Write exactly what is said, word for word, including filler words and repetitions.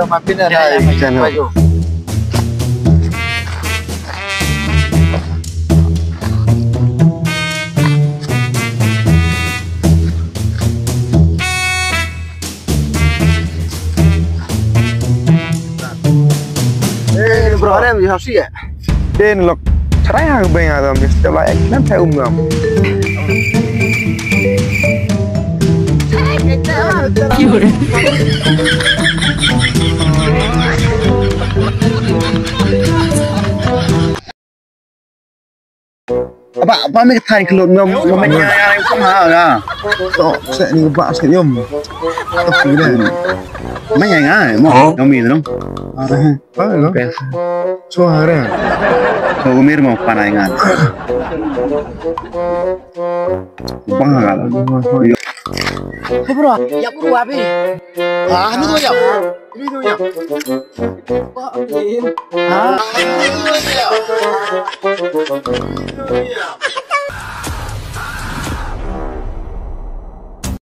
Ma pina rai channel. Eh, bro, are em, you have see it? Din lok, try ha beng adam, just like, nan try um ngam. Apa, apa me ka thai klot ngam, ngam me ka thai klot ngam, ha, ya. To, se ni ba, se yom. To, se ni. Me ya nga, mo, ngam mi dong. Are, ha, lo. Pes. So, are. To, ngam mi mo, panai nga. Bang ha, lo. Hey, bro, ya, bro, abi. Ah, ni ko ya. Ini tu ya. Ah.